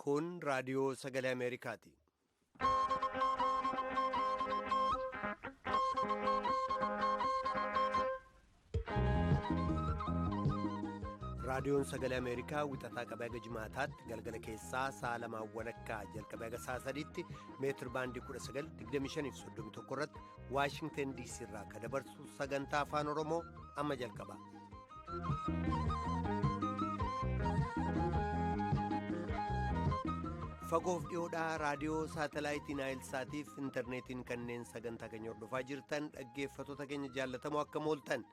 Kun raadiyoo sagalee Ameerikaati. Raadiyoon sagalee Ameerikaa wixataa qabee haga jimaataatti galgala keessaa sa'a lamaan walakkaa jalqabee haga sa'a sadiitti meetir baandii 19,25 irratti Waashingtan DC irraa kan dabarsu sagantaa afaan Oromoo amma jalqaba. Fagoof dhiyoodhaa raadiyoo saatalaayitii Naayilsaatiif intarneetiin kanneen sagantaa keenya hordofaa jirtan dhaggeeffattoota keenya jaallatamoo akka mooltan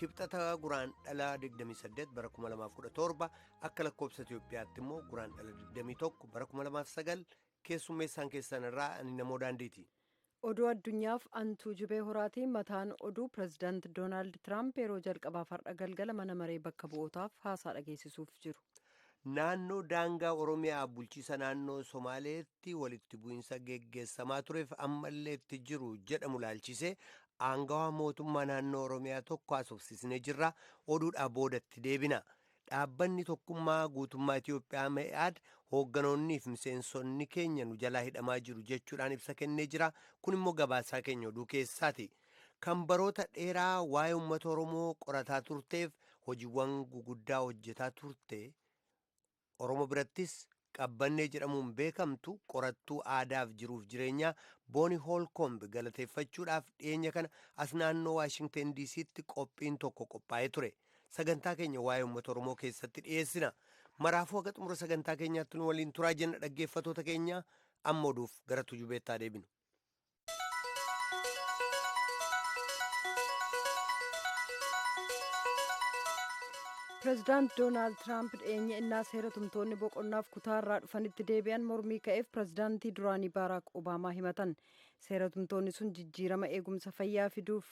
kibxata guraan dhala 28 bara 2017 akka lakkoobsa Itiyoophiyaatti immoo guraan dhala 21 bara 2009 keessummeessaan keessan irraa ani namoo daandiiti. Oduu addunyaaf antuu jibee horaatiin mataan oduu pirezidaanti Doonaald Tiraamp yeroo jalqabaaf har'a galgala mana maree bakka bu'ootaaf haasaa dhageessisuuf jiru. Naannoo daangaa Oromiyaa bulchiisa naannoo Somaaleetti walitti bu'iinsa geggeessamaa tureef ammallee itti jiru jedhamu laalchisee aangawaa mootummaa naannoo Oromiyaa tokko haasofsiisnee jirra. Oduudhaa boodatti deebina. Dhaabbanni tokkummaa guutummaa Itiyoophiyaa Mee'aad hoogganoonnii fi miseensonni keenya nu jalaa hidhamaa jiru jechuudhaan ibsa kennee jira. Kun immoo gabaasaa keenya oduu keessaati. Kan baroota dheeraa waa'ee uummata Oromoo qorataa turteef hojiiwwan guguddaa hojjetaa turte. Oromoo birattis qabbannee jedhamuun beekamtu qorattuu aadaaf jiruuf jireenyaa Booni Hoolkoomb galateeffachuudhaaf dhiyeenya kana as naannoo Waashingtan DC'tti qophiin tokko qophaa'ee ture. Sagantaa keenya waa'ee uummata Oromoo keessatti dhiyeessina. Maraafuu haga xumura sagantaa keenyaatti nu waliin turaa jenna dhaggeeffattoota keenya amma oduuf gara tujubeettaa deebinu. Pireezidaant Doonaald Tiraamp dhiyeenya innaa seera tumtoonni boqonnaaf kutaarraa dhufanitti deebi'an mormii ka'eef pireezidaantii duraanii Baaraak Obaamaa himatan. Seera tumtoonni sun jijjiirama eegumsa fayyaa fiduuf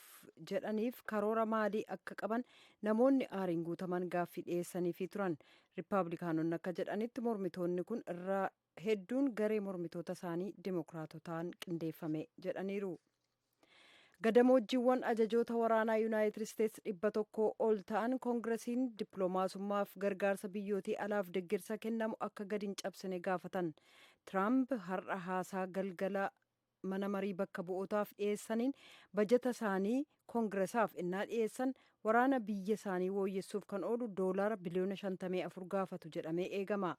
jedhaniif karoora maalii akka qaban namoonni aariin guutaman gaaffii dhiyeessaniifii turan. Riippaabilikaanonni akka jedhanitti mormitoonni kun irraa hedduun garee mormitoota isaanii dimokiraatotaan qindeeffame jedhaniiru. Gadamoojiiwwan ajajoota waraanaa Yuunaayitid Isteetsi 100 ol ta'an koongiresiin dippiloomaasummaaf gargaarsa biyyootii alaaf deeggarsa kennamu akka gadi hin cabsine gaafatan. Tiraamp har'a haasaa galgala mana marii bakka bu'ootaaf dhiyeessaniin bajata isaanii koongiresaaf innaa dhiyeessan waraana biyya isaanii wooyyessuuf kan oolu doolaara biliyoona 54 gaafatu jedhamee eegama.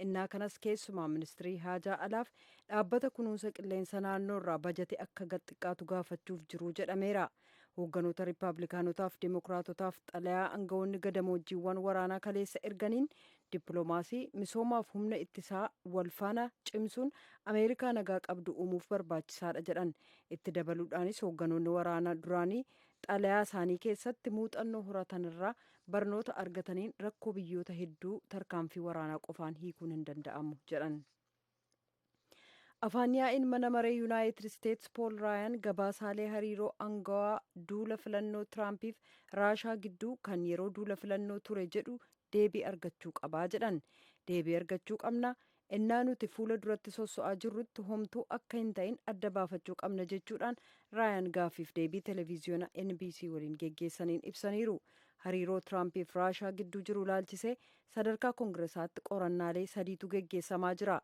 Innaa kanas keessumaa ministirii haajaa alaaf dhaabbata kunuunsa qilleensa naannoo irraa bajate akka gad xiqqaatu gaafachuuf jiru jedhameera. Hoogganoota riippaabilikaanotaaf dimokiraatotaaf xalayaa aangawoonni gadamoojiiwwan waraanaa kaleessa erganiin dippiloomaasii misoomaaf humna ittisaa walfaana cimsuun Ameerikaa nagaa qabdu uumuuf barbaachisaadha jedhan. Itti dabaluudhaanis hoogganoonni waraanaa duraanii xalayaa isaanii keessatti muuxannoo horatan irraa barnoota argataniin rakkoo biyyoota hedduu tarkaanfii waraanaa qofaan hiikuun hin danda'amu jedhan. Afaan yaa'iin mana maree Yuunaayitid Isteetsi Pool Raayaan gabaasaalee hariiroo aangawaa duula filannoo Tiraampiif Raashaa gidduu kan yeroo duula filannoo ture jedhu deebii argachuu qabaa jedhan. Deebii argachuu qabna. Innaa nuti fuula duratti sosso'aa jirrutti homtuu akka hin ta'in adda baafachuu qabna jechuudhaan Raayaan gaaffiif deebii televiziyoona NBC waliin geggeessaniin ibsaniiru. Hariiroo Tiraampiif Raashaa gidduu jiru laalchisee sadarkaa koongiresaatti qorannaalee sadiitu geggeessamaa jira.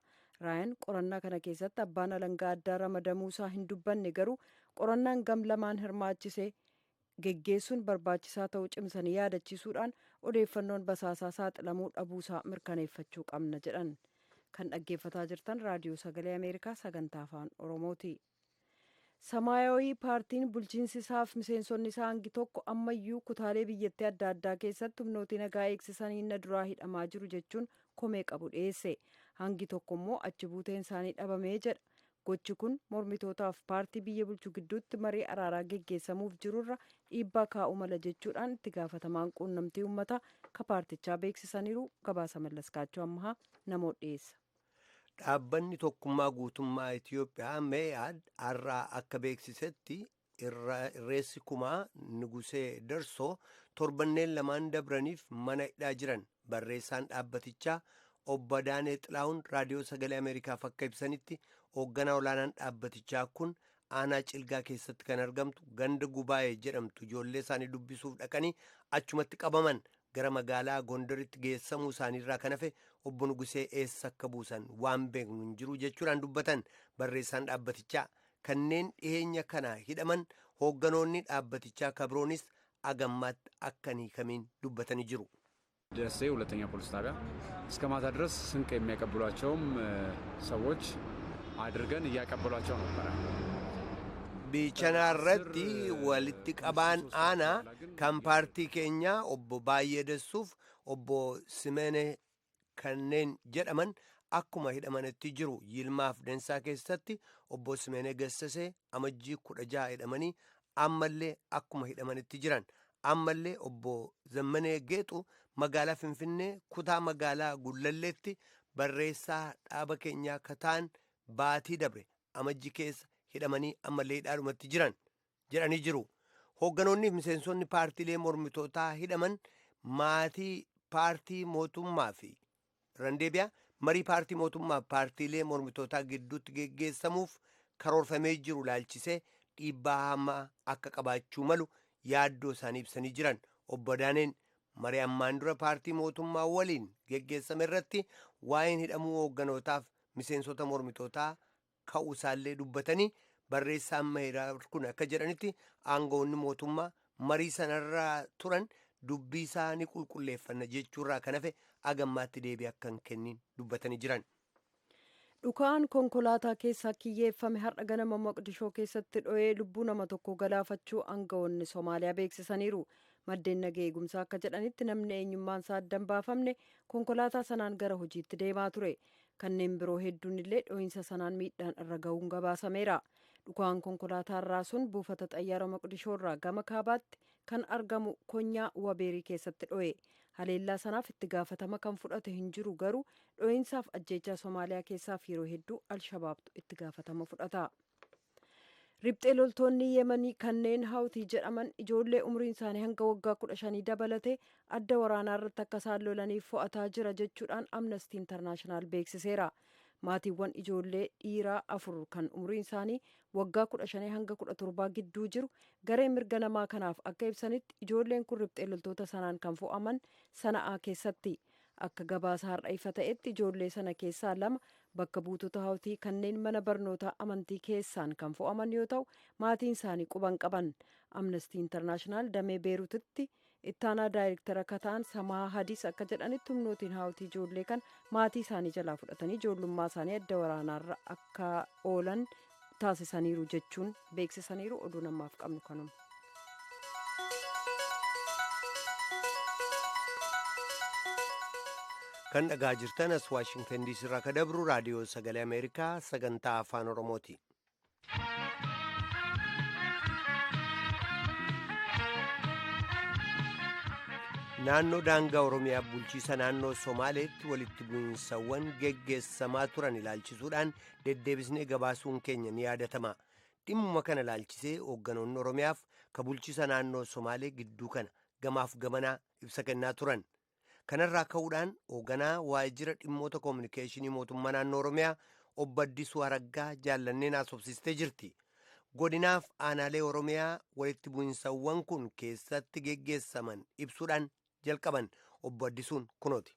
Raayaan qorannaa kana keessatti abbaan alangaa addaa ramadamuu isaa hin dubbanne garuu qorannaan gam lamaan hirmaachise geggeessuun barbaachisaa ta'uu cimsanii yaadachiisuudhaan odeeffannoon basaasaa saaxilamuu dhabuusaa mirkaneeffachuu qabna jedhan. Kan dhaggeeffataa jirtan raadiyoo sagalee Ameerikaa sagantaa afaan Oromooti. Samaayawii paartiin bulchiinsi isaaf miseensonni isaa hangi tokko ammayyuu kutaalee biyyattii adda addaa keessatti humnooti nagaa eegsisanii na duraa hidhamaa jiru jechuun komee qabu dhiyeesse. Hangi tokko immoo achi buuteen isaanii dhabamee jedha. Gochi kun mormitootaaf paartii biyya bulchu gidduutti marii araaraa geggeessamuuf jirurra dhiibbaa kaa'uu mala jechuudhaan itti gaafatamaan quunnamtii uummataa ka paartichaa beeksisaniiru. Gabaasa Mallaskaachoo Ammahaa namoota dhiyeessa. Dhaabbanni tokkummaa guutummaa Itiyoophiyaa Mee'aad har'aa akka beeksisetti irreessi kumaa Nugusee Darsoo torbanneen lamaan dabraniif mana hidhaa jiran barreessaan dhaabbatichaa obbo Daanee Xilahuun raadiyoo sagalee Ameerikaaf akka ibsanitti hoogganaa olaanaan dhaabbatichaa kun aanaa Cilgaa keessatti kan argamtu ganda Gubaa'ee jedhamtu ijoollee isaanii dubbisuuf dhaqanii achumatti qabaman Gara magaalaa Gondoritti geessamuu isaaniirraa kan hafe obbo Nugusee eessa akka buusan waan beeknu hin jiru jechuudhaan dubbatan barreessaan dhaabbatichaa. Kanneen dhiheenya kana hidhaman hoogganoonni dhaabbatichaa kabroonis agammaatti akka hin hiikamiin dubbatanii jiru. ደሴ ሁለተኛ ፖሊስ ጣቢያ እስከ ማታ ድረስ ስንቅ የሚያቀብሏቸውም ሰዎች አድርገን እያቀበሏቸው ነበረ። Biichanaa irratti walitti qabaan aanaa kan paartii keenyaa obbo Baay'ee Dassuuf obbo Simene kanneen jedhaman akkuma hidhamanitti jiru. Yilmaaf Dansaa keessatti obbo Simene Gassasee amajjii 16 hidhamanii ammallee akkuma hidhamanitti jiran. Ammallee obbo Zammanee Geexu magaalaa Finfinnee kutaa magaalaa Gullalleetti barreessaa dhaaba keenyaa kataan baatii dabre amajji keessa hidhamanii ammallee hidhaadhumatti jiran jedhanii jiru. Hoogganoonni fi miseensonni paartiilee mormitootaa hidhaman maatii paartii mootummaa fi randeebiyaa marii paartii mootummaa fi paartiilee mormitootaa gidduutti geggeessamuuf karoorfamee jiru laalchisee dhiibbaa hamaa akka qabaachuu malu yaaddoo isaanii ibsanii jiran. Obbo Daaneen marii ammaan dura paartii mootummaa waliin geggeessame irratti waa'een hidhamuu hoogganootaaf miseensota mormitootaa ka'uu isaallee dubbatanii, barreessaan mahiraa kun akka jedhanitti aangawoonni mootummaa marii sanarraa turan dubbii isaa ni qulqulleeffanna jechuurraa kan hafe agammaatti deebii akka hin kennin dubbatanii jiran. Dhukaan konkolaataa keessaa kiyyeeffame har'a ganama Moqdishoo keessatti dho'ee lubbuu nama tokko galaafachuu aangawoonni Somaaliyaa beeksisaniiru. Maddeen nagaa eegumsaa akka jedhanitti namni eenyummaan isaa adda hin baafamne konkolaataa sanaan gara hojiitti deemaa ture. Kanneen biroo hedduun illee dho'iinsa sanaan miidhaan irra ga'uun gabaasameera. Dhukaan konkolaataa irraa sun buufata xayyaara Moqdishoo irraa gama kaabaatti kan argamu konyaa Wabeerii keessatti dho'e. Haleellaa sanaaf itti gaafatama kan fudhate hin jiru, garuu dho'iinsaaf ajjeechaa Somaaliyaa keessaaf yeroo hedduu Alshabaabtu itti gaafatama fudhata. Riphxee loltoonni Yemanii kanneen Hawtii jedhaman ijoollee umriin isaanii hanga waggaa 15 dabalate adda waraanaa irratti akka isaan lolaniif fo'ataa jira jechuudhaan Amnesty International beeksiseera. Maatiiwwan ijoollee dhiiraa afur kan umriin isaanii waggaa 15 hanga 17 gidduu jiru garee mirga namaa kanaaf akka ibsanitti ijoolleen kun riphxee loltoota sanaan kan fo'aman Sana'aa keessatti. Akka gabaasa har'a ifa ta'etti ijoollee sana keessaa lama bakka buutota Hawtii kanneen mana barnootaa amantii keessaan kan fo'aman yoo ta'u, maatiin isaanii quban qaban. Amnesty International damee Beerutitti ittaanaa daayirektara akka ta'an Samaa Hadiis akka jedhanitti humnootiin Hawtii ijoollee kan maatii isaanii jalaa fudhatanii ijoollummaa isaanii adda waraanaarra akka oolan taasisaniiru jechuun beeksisaniiru. Oduu namaaf qabnu kanuma. Kan dhagaa jirtan as Waashingtan Diisii irraa ka dabru raadiyoo Sagalee Ameerikaa sagantaa Afaan Oromooti. Naannoo daangaa Oromiyaa bulchiisa naannoo Somaaleetti walitti bu'iinsawwan geggeessamaa turan ilaalchisuudhaan deddeebisnee gabaasuun keenya ni yaadatama. Dhimmuma kana ilaalchisee hoogganoonni Oromiyaaf ka bulchiisa naannoo Somaalee gidduu kana gamaaf gamanaa ibsa kennaa turan. Kanarraa ka'uudhaan hoogganaa waajjira dhimmoota koominikeeshinii mootummaa naannoo Oromiyaa obbo Addisuu Araggaa jaallanneen haasofsiistee jirti. Godinaaf aanaalee Oromiyaa walitti bu'iinsawwan kun keessatti geggeessaman ibsuudhaan jalqaban obbo Addisuun kunooti.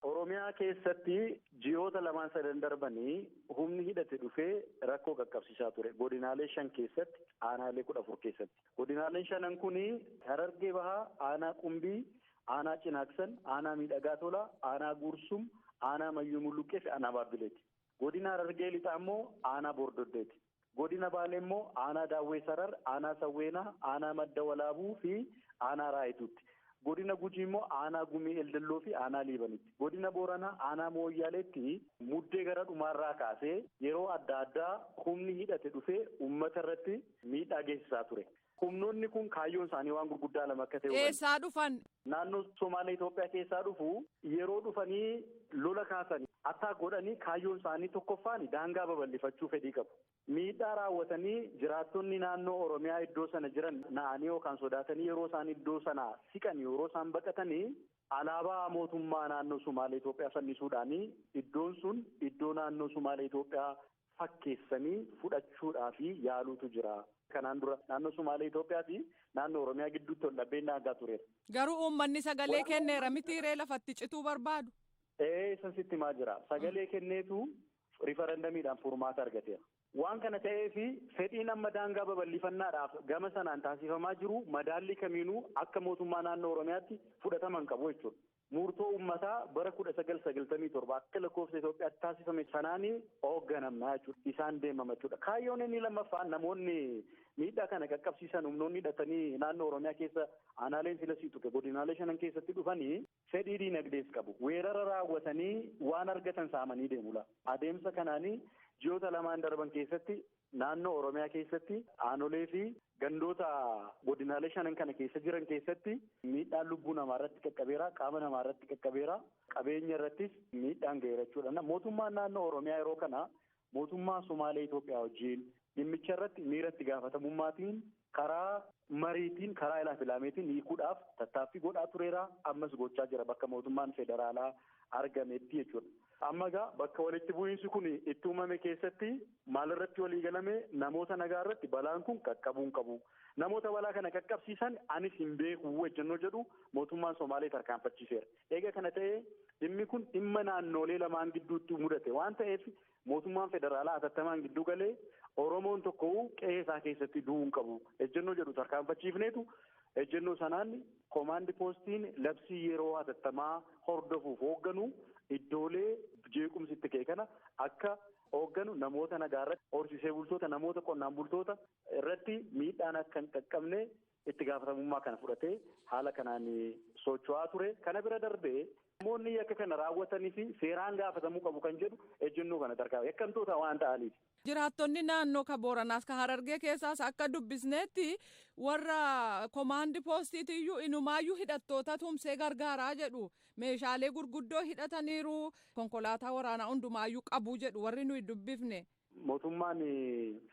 Oromiyaa keessatti ji'oota lamaan sadan darbanii humni hidhate dhufee rakkoo qaqqabsiisaa ture. Godinaalee 5 keessatti, aanaalee 14 keessatti. Godinaaleen shanan kuni Harargee Bahaa, aanaa Qumbii, aanaa Cinaaksan, aanaa Miidhagaa Tolaa, aanaa Gursum, aanaa Mayyuu Mulluqqee fi aanaa Baabbileeti. Godina Harargee Lixaa immoo aanaa Bordoddeeti. Godina Baalee immoo aanaa Daawwee Sarar, aanaa Sawweenaa, aanaa Madda Walaabuu fi aanaa Raayituutti. Godina Gujii immoo aanaa Gumii Eldelloo fi aanaa Liibanitti. Godina Booranaa aanaa Mooyyaaleetti muddee gara dhumaarraa kaasee yeroo adda addaa humni hidhate dhufee uummata irratti miidhaa geessisaa ture. Humnoonni kun kaayyoon isaanii waan gurguddaa lama akka ta'e. Eessaa dhufan? Naannoo Somaalee Itoophiyaa keessaa dhufu. Yeroo dhufanii lola kaasanii attaa godhanii kaayyoon isaanii tokkoffaan daangaa babal'ifachuu fedhii qabu. Miidhaa raawwatanii jiraattonni naannoo Oromiyaa iddoo sana jiran na'anii yookaan sodaatanii yeroo isaan iddoo sana siqan, yeroo isaan baqatanii, alaabaa mootummaa naannoo Somaalee Itoophiyaa fannisuudhaanii iddoon sun iddoo naannoo Somaalee Itoophiyaa fakkeessanii fudhachuudhaaf yaaluutu jira. Kanaan dura naannoo Sumaalee Itoophiyaa fi naannoo Oromiyaa gidduutti wal dhabbeen daangaa tureera. Garuu uummanni sagalee kenneera miti ree lafatti cituu barbaadu. Ee san sitti himaa jira. Sagalee kenneetu rifarandamiidhaan furmaata argateera. Waan kana ta'eefi fedhiin amma daangaa babal'ifannaadhaaf gama sanaan taasifamaa jiru madaallii kamiinuu akka mootummaa naannoo Oromiyaatti fudhatama hin qabu jechuudha. Murtoo uummataa bara 1997 akka lakkoofsa Itoophiyaatti taasifame sanaanii hoogganamna jechuudha. Isaan deemama jechuudha. Kaayyoon inni lammaffaan namoonni miidhaa kana qaqqabsiisan humnoonni hidhatanii naannoo Oromiyaa keessa aanaaleen filasii tuqe godinaalee shanan keessatti dhufanii fedhii diinagdees qabu. Weerara raawwatanii waan argatan saamanii deemula. Adeemsa kanaanii ji'oota lamaan darban keessatti naannoo Oromiyaa keessatti aanolee fi gandoota godinaalee shanan kana keessa jiran keessatti miidhaan lubbuu namaa irratti qaqqabeera, qaama namaa irratti qaqqabeera, qabeenya irrattis miidhaan ga'eera jechuudha. Mootummaan naannoo Oromiyaa yeroo kana mootummaa Sumaalee Itoophiyaa wajjin dhimmicha irratti miira itti gaafatamummaatiin karaa mariitiin karaa ilaaf ilaameetiin hiikuudhaaf tattaaffii godhaa tureera, ammas gochaa jira bakka mootummaan federaalaa argametti jechuudha. Amma egaa bakka walitti bu'iinsi kun itti uumame keessatti maalirratti walii galame namoota nagaa irratti balaan kun qaqqabuu hin qabu. Namoota balaa kana qaqqabsiisan anis hin beeku ejjennoo jedhu mootummaan Somaalee tarkaanfachiiseera. Eega kana ta'ee dhimmi kun dhimma naannoolee lamaan gidduutti mudate waan ta'eef mootummaan federaalaa hatattamaan gidduu galee Oromoon tokko qe'ee isaa keessatti du'uu hin qabu. Ejjennoo jedhu tarkaanfachiifneetu ejjennoo sanaan koomaandi poostiin labsii yeroo hatattamaa hordofuuf hoogganu iddoolee jeequmsi itti ka'e kana akka hoogganu namoota nagaa irratti horsiisee bultoota namoota qonnaan bultoota irratti miidhaan akka hin qaqqabne itti gaafatamummaa kana fudhatee haala kanaan socho'aa ture. Kana bira darbee namoonni yakka kana raawwatanii fi seeraan gaafatamuu qabu kan jedhu ejjennoo kana tarkaanfa yakkamtoota waan ta'aniif. Jiraattonni naannoo ka Booranaas ka Harargee keessaas akka dubbisneetti warra komaandi poostiitiyyuu inumaayyuu hidhattoota tumsee gargaaraa jedhu meeshaalee gurguddoo hidhataniiru konkolaataa waraanaa hundumaayyuu qabu jedhu warri nuyi dubbifne. Mootummaan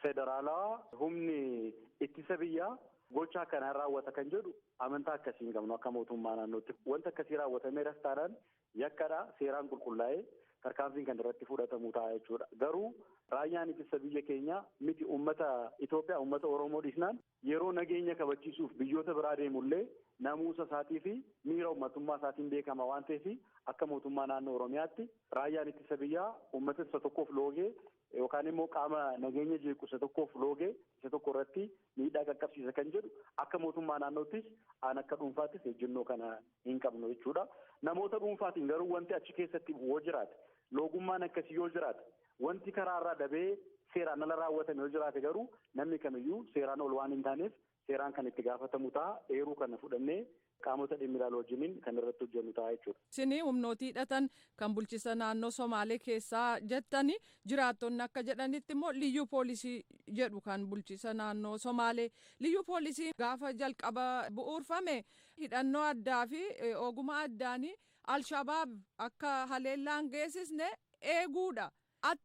federaalaa humni ittisa biyyaa gocha akkanaa raawwata kan jedhu amantaa akkasii hin qabnu akka mootummaa naannootti. Wanta akkasii raawwatameeras taanaan yakkadha seeraan qulqullaa'ee tarkaanfiin kan irratti fudhatamu ta'a jechuudha. Garuu raayyaan ittisa biyya keenyaa miti uummata Itoophiyaa uummata Oromoo dhiisnaan yeroo nageenya kabachiisuuf biyyoota biraa deemullee namuusa isaatii fi miira uummatummaa isaatiin beekama waan ta'eef akka mootummaa naannoo Oromiyaatti raayyaan ittisa biyyaa uummata isa tokkoof loogee yookaan immoo qaama nageenya jeequ isa tokkoof loogee isa tokko irratti miidhaa qaqqabsiisa kan jedhu akka mootummaa naannoottis aan akka dhuunfaattis ejjennoo kana hin qabnu jechuudha. Namoota dhuunfaatiin garuu wanti achi keessatti yoo jiraate loogummaan akkasii yoo jiraate wanti karaarraa dabee seeraan ala raawwatame yoo jiraate garuu namni kamiyyuu seeraan ol waan hin taaneef seeraan kan itti gaafatamu ta'a. Eeruu kana fudhannee qaamota dhimmi ilaalu wajjiniin kan irratti hojjennu ta'a jechuudha. Isin humnootii hidhatan kan bulchiisa naannoo Somaalee keessaa jettani jiraattonni akka jedhanitti immoo liyyuu poolisii jedhu kan bulchiisa naannoo Somaalee. Liyyuu poolisii gaafa jalqaba bu'uurfame hidhannoo addaa fi ogummaa addaanii Alshabaab akka haleellaan geessisne eeguudha.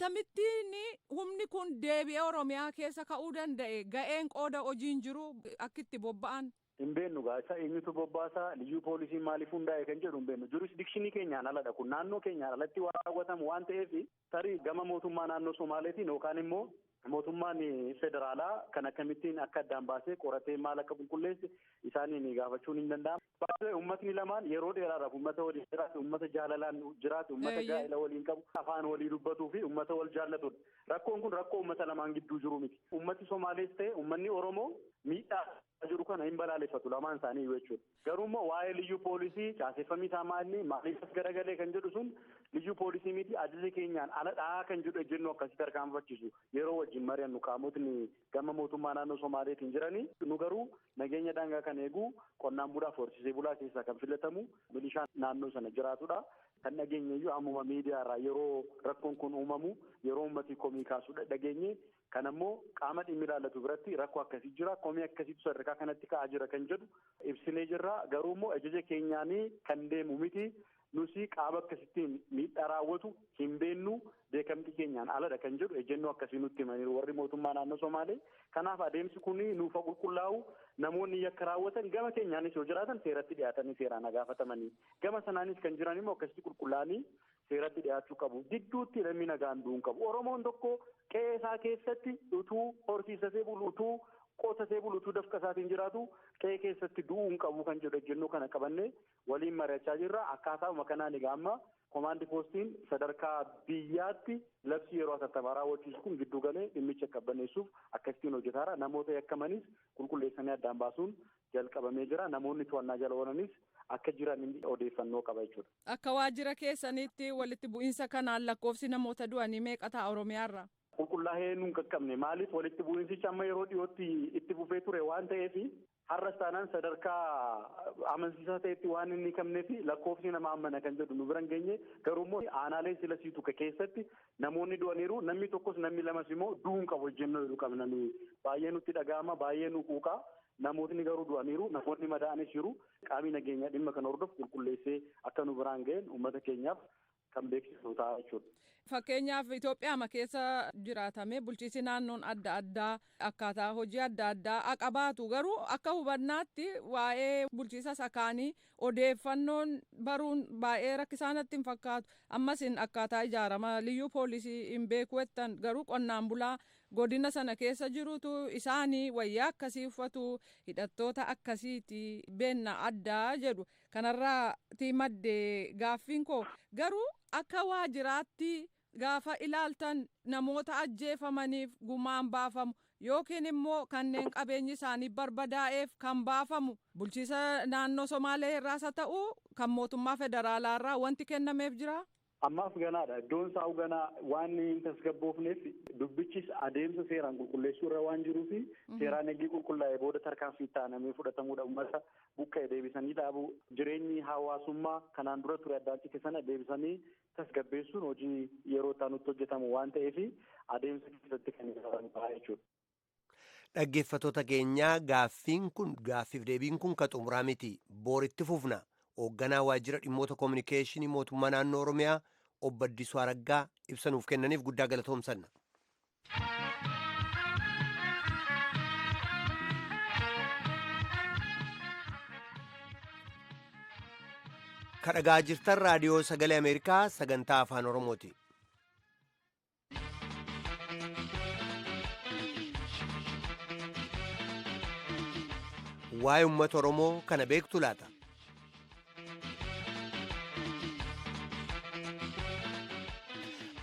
Akkamittiin humni kun deebi'ee Oromiyaa keessa ka'uu danda'e ga'een qooda hojiin jiru akka itti bobba'an. Hin beennu gaa isa eenyutu bobbaasaa liyyuu poolisiin maaliif hundaa'e kan jedhu hin beennu. Jurisdikshinii keenyaan aladha kun naannoo keenyaan alatti waan raawwatamu waan ta'eef tarii gama mootummaa naannoo Somaaleetiin yookaan immoo mootummaan federaalaa kan akkamittiin akka addaan baasee qoratee maal akka qulqulleesse isaaniin gaafachuun hin danda'amu. Baay'ee uummatni lamaan yeroo dheeraadhaaf uummata waliin jiraatu, uummata jaalalaan jiraatu, uummata gaa'ela waliin qabu, afaan walii dubbatuu fi uummata wal jaallatudha. Rakkoon kun rakkoo uummata lamaan gidduu jiru miti. Uummati Somaalees ta'e uummanni Oromoo miidhaa jiru kana hin balaaleffatu lamaan isaanii jechuudha. Garuu immoo waa'ee liyyuu poolisii caaseffamii isaa maalni maaliif as garagalee kan jedhu sun liyyuu poolisii miti ajaja keenyaan ala dhaa kan jedhu ejjennoo akkasii tarkaanfachiisu yeroo wajjin mari'annu qaamotni gama mootummaa naannoo Somaaleetiin jiranii nu garuu nageenya daangaa kan eegu qonnaan bulaaf horsiisee bulaa keessaa kan filatamu milishaan naannoo sana jiraatudha. Kan dhageenye iyyuu ammuma miidiyaa irraa yeroo rakkoon kun uumamu yeroo uummati komii kaasu dhageenye kan ammoo qaama dhimmi ilaallatu biratti rakkoo akkasii jira komii akkasiitu sadarkaa kanatti ka'aa jira kan jedhu ibsinee jirra. Garuu immoo ajaja keenyaanii kan deemu miti nusi qaama akkasittiin miidhaa raawwatu hin beennu beekamtii keenyaan aladha kan jedhu ejjennoo akkasii nutti himaniiru warri mootummaa naannoo Somaalee. Kanaaf adeemsi kun nuufa qulqullaa'u namoonni yakka raawwatan gama keenyaanis yoo jiraatan seeratti dhiyaatanii seeraan gaafatamanii gama sanaanis kan jiran immoo akkasitti qulqullaa'anii seeratti dhiyaachuu qabu. Gidduutti namni nagaan du'uu hin qabu. Oromoon tokko qe'ee isaa keessatti utuu horsiisatee bulu utuu Qotatee bulutu dafqa isaatiin jiraatu qe'ee keessatti du'uu hin qabu kan jedhu ejjennoo kana qabannee waliin mari'achaa jirra. Akkaatauma kanaan egaa amma komaandi poostiin sadarkaa biyyaatti labsii yeroo hatattamaa raawwachiisu kun giddu galee dhimmicha qabbaneessuuf akkasittiin hojjetaara. Namoota yakkamanis qulqulleessanii addaan baasuun jalqabamee jira. Namoonni to'annaa jala oolanis akka jiran odeeffannoo qaba jechuudha. Akka waajjira keessanitti walitti bu'iinsa kanaan lakkoofsi namoota du'anii meeqa ta'a Oromiyaarra? Qulqullaa'ee nuun qaqqabne maaliif walitti bu'iinsichi amma yeroo dhiyootti itti fufee ture waan ta'eef har'as taanaan sadarkaa amansiisaa ta'etti waan inni qabneef lakkoofsi nama ammana kan jedhu nu bira hin geenye. Garuu immoo aanaalee sila siitu keessatti namoonni du'aniiru. Namni tokkos namni lamas immoo du'uu hin qabu ejjennoo jedhu qabna. Baay'ee nutti dhaga'ama, baay'ee nu quuqaa. Namootni garuu du'aniiru, namoonni madaa'anis jiru. Qaamni nageenyaa dhimma kana hordofu qulqulleessee akka nu biraan ga'een uummata keenyaaf kan beeksisu ta'a jechuudha. Fakkeenyaaf Itoophiyaa keessa jiraatamee bulchiinsi naannoon adda addaa akkaataa hojii adda addaa qabaatu garuu akka hubannaatti waa'ee bulchiinsa sakaanii odeeffannoon baruun baay'ee rakkisaa natti hin fakkaatu. Ammas akkaataa ijaarama liyyuu poolisii hin beeku jettan garuu qonnaan bulaa godina sana keessa jirutu isaanii wayyaa akkasii uffatu hidhattoota akkasiiti beenna addaa jedhu kanarraati maddee gaaffiin koo garuu akka waajjiraatti gaafa ilaaltan namoota ajjeefamaniif gumaan baafamu yookiin immoo kanneen qabeenyi isaanii barbadaa'eef kan baafamu bulchiisa naannoo Somaalee irraas haa ta'u kan mootummaa federaalaa irraa wanti kennameef jira. Ammaaf ganaadha. Iddoon isaa ganaa waan hin tasgabboofneef dubbichis adeemsa seeraan qulqulleessuu irra waan jiruufi seeraan eegii qulqullaa'ee booda tarkaanfii itti aanamee fudhatamuudha. Uummata buqqa'e deebisanii dhaabu, jireenyi hawaasummaa kanaan dura ture addaan cite sana deebisanii tasgabbeessuun hojii yeroo itti aanutti hojjetamu waan ta'eef adeemsa keessatti kan ilaalamu ta'a jechuudha. Dhaggeeffattoota keenyaa, gaaffiin kun gaaffiif deebiin kun ka xumuraa miti. Booritti fufna. Hoogganaa waajjira dhimmoota koominikeeshinii mootummaa naannoo Oromiyaa obbo Addisuu Araggaa ibsa nuuf kennaniif guddaa galatoomsanna. Kadhagaa jirtan raadiyoo sagalee Ameerikaa sagantaa afaan Oromooti. Waa'ee uummata Oromoo kana beektu laata?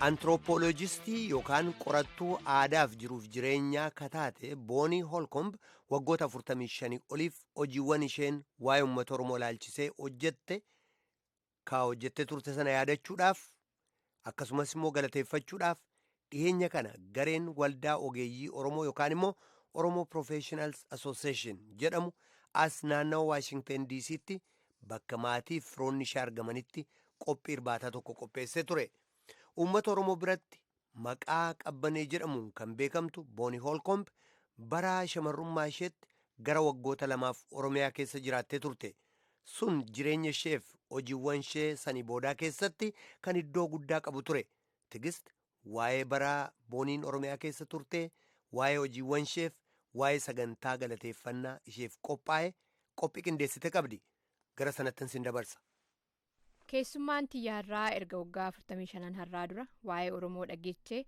Antiroopooloojistii yookaan qorattuu aadaaf jiruuf jireenyaa kataate Boonii Holkomb waggoota 45 oliif hojiiwwan isheen waa'ee uummata Oromoo ilaalchisee hojjette ka hojjettee turte sana yaadachuudhaaf akkasumas immoo galateeffachuudhaaf dhiyeenya kana gareen waldaa ogeeyyii Oromoo yookaan immoo Oromoo Professionals Association jedhamu as naannawa Waashingtan DC'tti bakka maatii firoonni ishee argamanitti qophii irbaataa tokko qopheessee ture. Uummata Oromoo biratti maqaa qabbanee jedhamuun kan beekamtu Boonii Holkomb bara shamarrummaa isheetti gara waggoota 2f Oromiyaa keessa jiraattee turte. Sun jireenya isheef hojiiwwan ishee sanii boodaa keessatti kan iddoo guddaa qabu ture. Tigist waa'ee bara Booniin Oromiyaa keessa turte, waa'ee hojiiwwan isheef, waa'ee sagantaa galateeffannaa isheef qophaa'e qophii qindeessite qabdi. Gara sanatti sin dabarsa. Keessummaan xiyyaarraa erga waggaa 45 har'aa dura waa'ee Oromoo dhageechee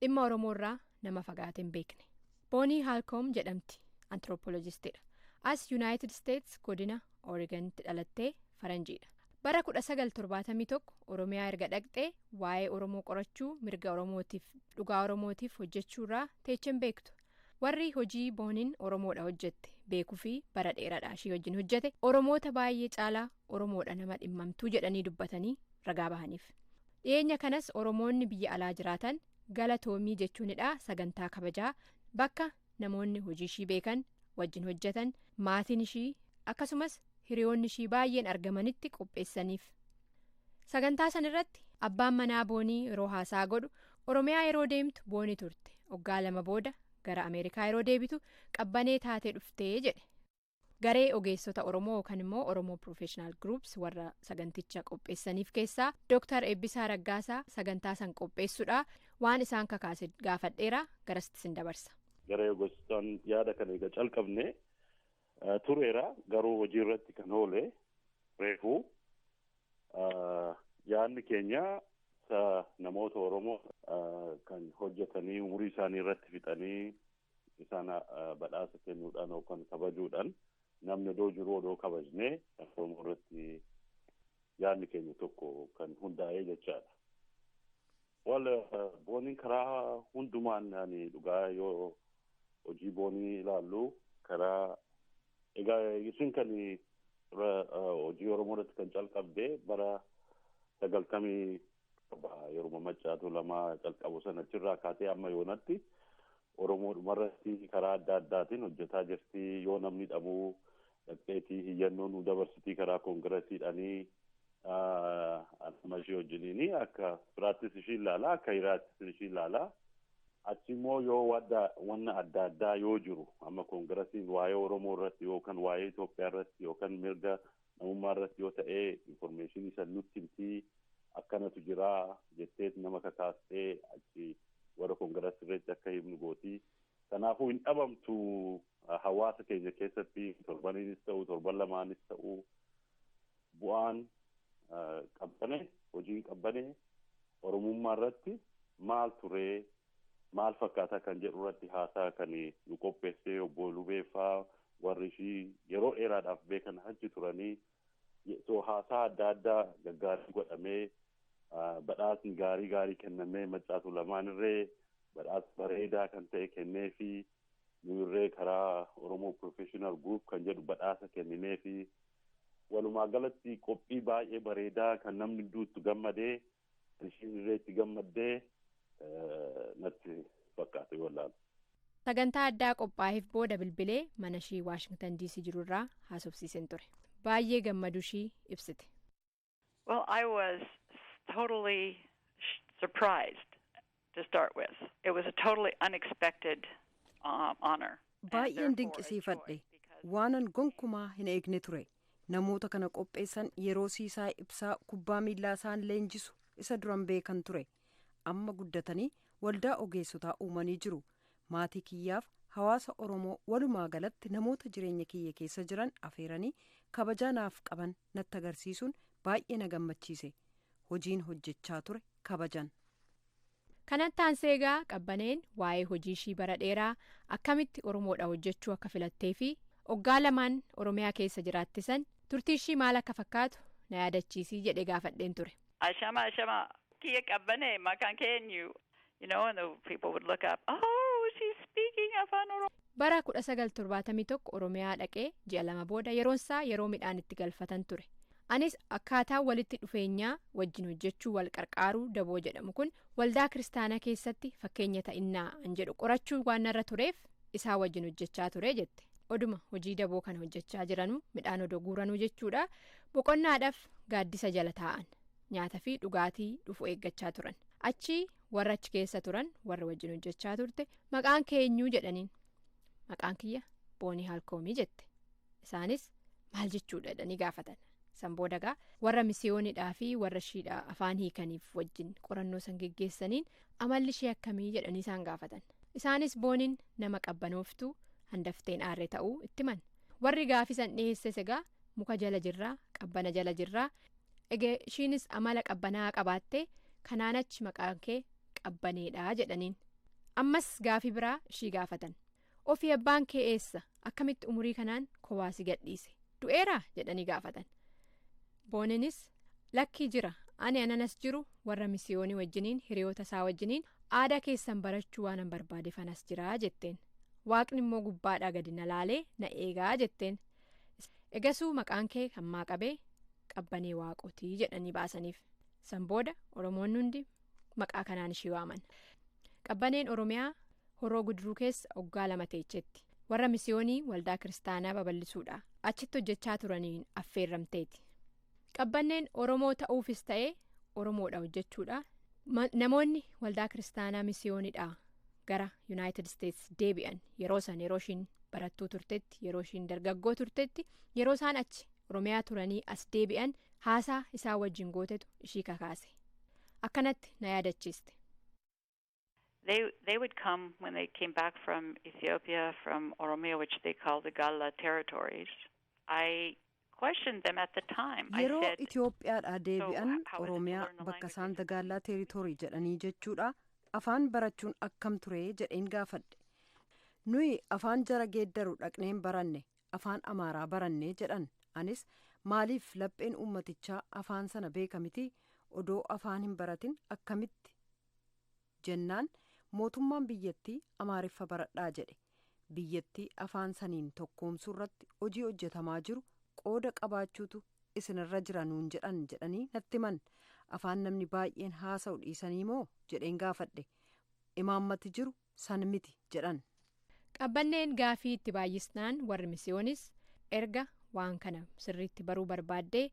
dhimma Oromoo irraa nama fagaate hin beekne. Boonii Haalkoom jedhamti. Antiroopooloojistiidha. As Yuunaayitid Isteets godina Oreeganitti dhalattee faranjiidha. Bara 1971 Oromiyaa erga dhaqxee waa'ee Oromoo qorachuu, mirga Oromootiif, dhugaa Oromootiif hojjechuurraa teechee hin beektu. Warri hojii Booniin Oromoodha hojjette beekuu fi bara dheeraadha ishii wajjin hojjete Oromoota baay'ee caalaa Oromoodha nama dhimmamtuu jedhanii dubbatanii ragaa bahaniif. Dhiyeenya kanas Oromoonni biyya alaa jiraatan galatoomii jechuunidha sagantaa kabajaa bakka namoonni hojii ishii beekan wajjin hojjetan, maatiin ishii akkasumas hiriyoonni ishii baay'een argamanitti qopheessaniif. Sagantaa san irratti abbaan manaa Boonii yeroo haasaa godhu Oromiyaa yeroo deemtu Boonii turte, waggaa 2 booda gara Ameerikaa yeroo deebitu qabbanee taatee dhuftee jedhe. Garee ogeessota Oromoo yookaan immoo Oromoo Professional Groups warra saganticha qopheessaniif keessaa Dooktar Eebbisaa Raggaasaa sagantaa san qopheessuudha waan isaan kakaase gaafadheera, garasitti sin dabarsa. Garee ogeessotaan yaada kana egaa calqabne tureera, garuu hojii irratti kan oole reefuu yaadni keenya namoota Oromoo kan hojjetanii umurii isaanii irratti fixanii Isaan badhaasa kennuudhaan yookaan kabajuudhaan namni odoo jiru odoo kabajnee Oromoo irratti yaadni keenya tokko kan hundaa'ee jechaadha. Wal Booniin karaa hundumaan ani dhugaa yoo hojii Boonii ilaallu, karaa egaa isin kan hojii Oromoo irratti kan calqabde bara 97, yeroo Maccaatu Lama calqabu sana, achirraa kaatee amma yoonatti Oromoo dhumarratti karaa adda addaatiin hojjetaa jirti. Yoo namni dhabuu dhaqxeetii hiyyannoo nu dabarsitii karaa koongiresiidhaanii. Amma ishee wajjiniini akka firaattis ishii ilaalaa, akka hiraattis ishii ilaalaa. Achi immoo yoo wanna adda addaa yoo jiru, amma koongiresiin waa'ee Oromoo irratti yookaan waa'ee Itoophiyaa irratti yookaan mirga namummaa irratti yoo ta'ee, information san nutti himtii, akkanatu jiraa jettee nama kakaastee achi warra koongiresii irratti akka himnu gootii. Kanaafuu hin dhabamtu hawaasa keenya keessatti. Torbaniinis ta'u, torban lamaanis ta'u, bu'aan Qabbane, hojiin Qabbane Oromummaa irratti maal turee, maal fakkaataa kan jedhu irratti haasaa kan nu qopheessee obbo Lubeeffaa, warri ishii yeroo dheeraadhaaf beekan achi turanii, so haasaa adda addaa gaggaarii godhamee, badhaasni gaarii gaarii kennamee, Maccaatu Lamaan irree badhaasa bareedaa kan ta'e kennee fi nu irree karaa Oromoo Professional Group kan jedhu badhaasa kenninee fi walumaa galatti qophii baay'ee bareedaa kan namni hedduutti gammadee, ishiin irree itti gammaddee natti fakkaate wallaan. Sagantaa addaa qophaa'eef booda bilbilee mana ishii Waashingtan DC jirurraa haasofsiiseen ture. Baay'ee gammaduu ishii ibsite. Well, I was totally surprised to start with. It was a totally unexpected honor. Baay'een dinqisiifadhe. Waanan gonkumaa hin eegne ture. Namoota kana qopheessan yeroo Siisaa Ibsaa kubbaa miillaa isaan leenjisu isa duran beekan ture. Amma guddatanii waldaa ogeessotaa uumanii jiru. Maatii kiyyaaf hawaasa Oromoo walumaa galatti namoota jireenya kiyya keessa jiran afeeranii kabajaa naaf qaban natti agarsiisuun baay'ee na gammachiise. Hojiin hojjechaa ture kabajan. Kanatti aansee egaa Qabbaneen waa'ee hojii ishii bara dheeraa, akkamitti Oromoodha hojjechuu akka filattee fi waggaa lamaan Oromiyaa keessa jiraattisan turtii ishii maal akka fakkaatu na yaadachiisii jedhee gaafadheen ture. Ashama, ashama, kiyya Qabbane, maqaan keenyu. And the people would look up, "Oh, she's speaking Afaan Oromoo." Bara 1971 Oromiyaa dhaqee ji'a 2 booda yeroonsaa yeroo midhaan itti galfatan ture. Anis akkaataa walitti dhufeenyaa wajjin hojjechuu, wal qarqaaruu daboo jedhamu kun waldaa kiristaanaa keessatti fakkeenya ta'innaa an jedhu qorachuu waan narra tureef isaa wajjin hojjechaa ture jette. Oduma hojii daboo kana hojjechaa jiranuu, midhaan odoo guuranuu jechuudha, boqonnaadhaaf gaaddisa jala taa'an, nyaata fi dhugaatii dhufu eeggachaa turan. Achi warra achi keessa turan, warra wajjin hojjechaa turte, "Maqaan keenyuu?" jedhaniin. "Maqaan kiyya Boonii Haalkoomii," jette. Isaanis "Maal jechuudha?" jedhanii gaafatan. San boodagaa warra misiyoonidhaa fi warra ishiidhaa afaan hiikaniif wajjin qorannoo san geggeessaniin, "Amalli ishee akkamii?" jedhanii isaan gaafatan. Isaanis Booniin nama qabbanooftuu, handafteen aarree ta'uu itti himan. Warri gaafii san dhiyeesses, egaa muka jala jirraa, qabbana jala jirraa, egee ishiinis amala qabbanaa qabaattee, kanaan achi maqaan kee Qabbaneedha jedhaniin. Ammas gaafii biraa ishii gaafatan. "Ofii abbaan kee eessa? Akkamitti umurii kanaan kowaasi gadhiise? Du'eeraa?" jedhanii gaafatan. Booninis, "Lakkii, jira. Ani ananas jiru warra misiyoonii wajjiniin, hiriyoota isaa wajjiniin aadaa keessan barachuu waanan barbaade fanas jiraa," jetteen. "Waaqni immoo gubbaadhaa gadi na laalee na eegaa," jetteen. "Egasuu maqaan kee hammaa qabee Qabbanee Waaqotii," jedhanii baasaniif. San booda Oromoonni hundi maqaa kanaan ishii waaman. Qabbaneen Oromiyaa Horoo Guduruu keessa waggaa 2 teechetti. Warra misiyoonii waldaa kiristaanaa babal'isuudha achitti hojjechaa turaniin affeerramteeti. Qabbanneen Oromoo ta'uufis ta'ee Oromoodha hojjechuudha namoonni waldaa kiristaanaa misiyoonidha gara Yuunaayitid Isteets deebi'an yeroo san, yeroo ishiin barattuu turtetti, yeroo ishiin dargaggoo turtetti, yeroo isaan achi Oromiyaa turanii as deebi'an haasaa isaan wajjin gootetu ishii kakaase. Akkanatti na yaadachiiste. They would come when they came back from Ethiopia, from Oromia, which they call the Galla territories. I questioned them at the time. Yeroo Itoophiyaadhaa deebi'an, Oromiyaa bakka isaan Dagaallaa territory jedhanii jechuudha, afaan barachuun akkam ture jedheen gaafadhe. Nuyi afaan jara geeddaru dhaqneen baranne, afaan Amaaraa baranne jedhan. Anis maaliif lapheen uummatichaa afaan sana beeka miti, odoo afaan hin baratin akkamitti jennaan, mootummaan biyyattii Amaariffa baradhaa jedhe. Biyyattii afaan saniin tokkoomsuu irratti hojii hojjetamaa jiru qooda qabaachuutu isinirra jira nuun jedhan jedhanii natti himan. Afaan namni baay'een haasa'u dhiisanii moo jedheen gaafadhe. Imaammati jiru san miti jedhan. Qabbanneen gaafii itti baay'isnaan warri misiyoonis erga waan kana sirriitti baruu barbaaddee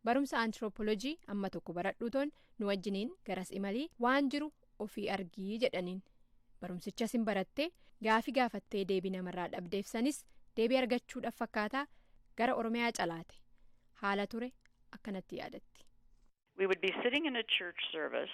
barumsa antiroopoolojii amma tokko baradhuutoon nu wajjiniin garas imalii waan jiru ofii argii jedhaniin. Barumsichas hin barattee, gaafii gaafattee deebii namarraa dhabdeefsanis deebii argachuudhaaf fakkaataa gara Oromiyaa calaate. Haala ture akkanatti yaadatti. We would be sitting in a church service.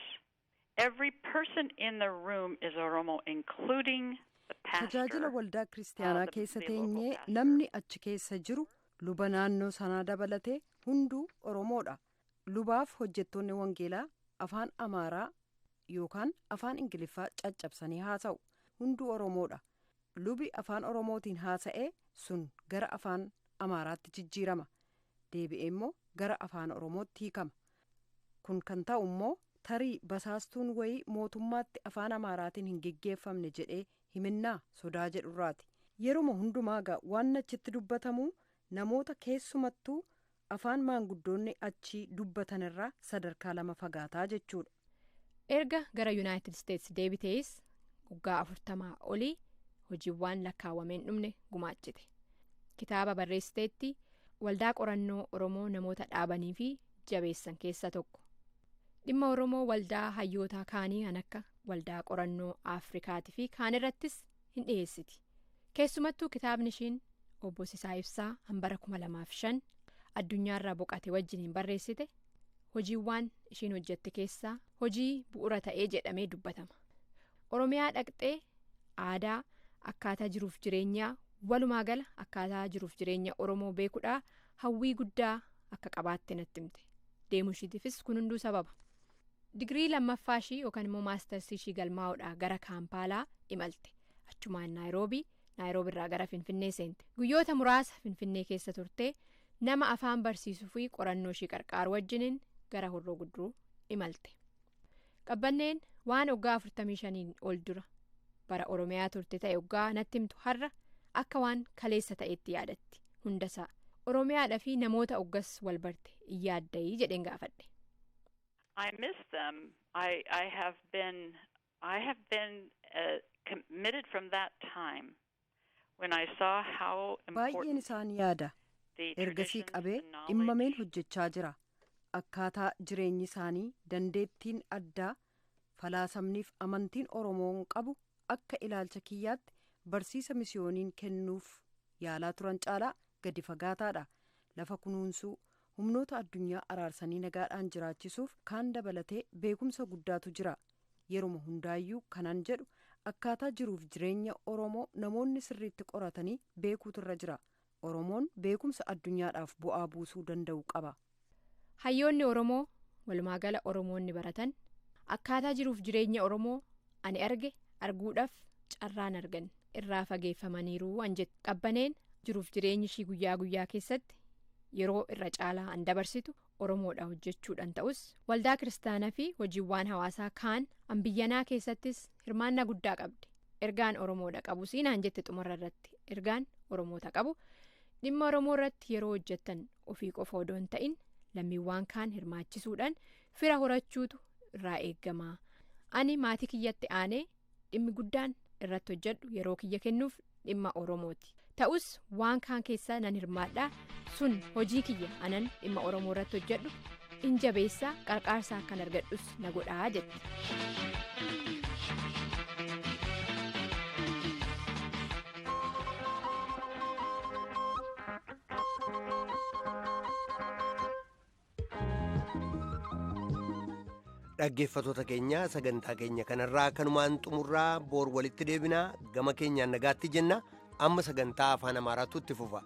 Every person in the room is Oromo, including the pastor. Tajaajila waldaa kiristaanaa keessa teenyee namni achi keessa jiru, luba naannoo sanaa dabalatee, hunduu Oromoodha. Lubaaf hojjettoonni wangeelaa afaan Amaaraa yookaan afaan Ingiliffaa caccabsanii haasa'u. Hunduu Oromoodha. Lubi afaan Oromootiin haasa'ee sun gara afaan Amaaraatti jijjiirama. Deebi'ee immoo gara afaan Oromootti hiikama. Kun kan ta'u immoo tarii basaastuun wayii mootummaatti afaan Amaaraatiin hin geggeeffamne jedhee himinnaa sodaa jedhurraati. Yeruma hundumaa gaa waan achitti dubbatamu namoota keessumattuu afaan maanguddoonni achii dubbatanirraa sadarkaa lama fagaataa jechuudha. Erga gara Yuunaayitid Isteetsi deebitees waggaa 40 olii hojiiwwan lakkaawwameen dhumne gumaachite. Kitaaba barreessiteetti, waldaa qorannoo Oromoo namoota dhaabanii fi jabeessan keessaa tokko. Dhimma Oromoo waldaa hayyootaa kaanii kan akka waldaa qorannoo Afrikaatii fi kaan irrattis hin dhiyeessiti. Keessumattuu kitaabni ishiin obbo Sisaa Ibsaa hambara 2005 addunyaarraa boqate wajjiniin barreessite hojiiwwan ishiin hojjette keessaa hojii bu'uura ta'ee jedhamee dubbatama. Oromiyaa dhaqxee aadaa, akkaataa jiruuf jireenyaa, walumaa gala akkaataa jiruuf jireenya Oromoo beekuudhaa hawwii guddaa akka qabaatte natti himte. Deemuu ishiitiifis kun hunduu sababa. Digirii lammaffaa ishii yookaan immoo maastarsii ishii galmaa'uudhaa gara Kaampaalaa imalte. Achumaan Naayiroobii, Naayiroobiirraa gara Finfinnee seente. Guyyoota muraasa Finfinnee keessa turtee nama afaan barsiisuu fi qorannoo ishii qarqaaru wajjiniin gara Horroo Guduruu imalte. Qabbanneen waan waggaa 45n ol dura bara Oromiyaa turte ta'e waggaa natti himtu har'a akka waan kaleessa ta'etti yaadatti hundasaa. Oromiyaadhaa fi namoota oggas wal barte iyyaadayii jedheen gaafadhe. I miss them. I have been committed from that time when I saw how Baay'een isaan yaada. Ergasii qabee dhimmameen hojjechaa jira. Akkaataa jireenyi isaanii, dandeettiin addaa, falaasamniif amantiin Oromoon qabu akka ilaalcha kiyyaatti barsiisa misiyooniin kennuuf yaalaa turan caalaa gadi fagaataadha. Lafa kunuunsuu, humnoota addunyaa araarsanii nagaadhaan jiraachisuuf kaan dabalatee beekumsa guddaatu jira. Yeruma hundaayyuu kanan jedhu, akkaataa jiruuf jireenya Oromoo namoonni sirriitti qoratanii beekuutu irra jira. Oromoon beekumsa addunyaadhaaf bu'aa buusuu danda'u qaba. Hayyoonni Oromoo, walumaa gala Oromoonni baratan, akkaataa jiruuf jireenya Oromoo ani arge arguudhaaf carraan argan irraa fageeffamaniiru an jettu Qabbaneen. Jiruuf jireenyi ishii guyyaa guyyaa keessatti yeroo irra caalaa an dabarsitu Oromoodha hojjechuudhaan ta'us, waldaa kiristaanaa fi hojiiwwan hawaasaa kaan an biyyanaa keessattis hirmaannaa guddaa qabdi. Ergaan Oromoodha qabu siinaan jette xumura irratti, ergaan Oromoota qabu, dhimma Oromoo irratti yeroo hojjettan ofii qofa odoo hin ta'in lammiiwwan kaan hirmaachisuudhaan fira horachuutu irraa eeggama. Ani maatii kiyyatti aanee dhimmi guddaan irratti hojjedhu, yeroo kiyya kennuuf, dhimma Oromooti. Ta'us waan kaan keessaa nan hirmaadhaa, sun hojii kiyya anan dhimma Oromoo irratti hojjedhu in jabeessaa, qarqaarsaa kan argadhus na godhaa jette. Dhaggeeffattoota keenya, sagantaa keenya kanarraa kanumaan xumurraa, boor walitti deebinaa. Gama keenyaan nagaatti jenna. Amma sagantaa afaan Amaaraatu itti fufa.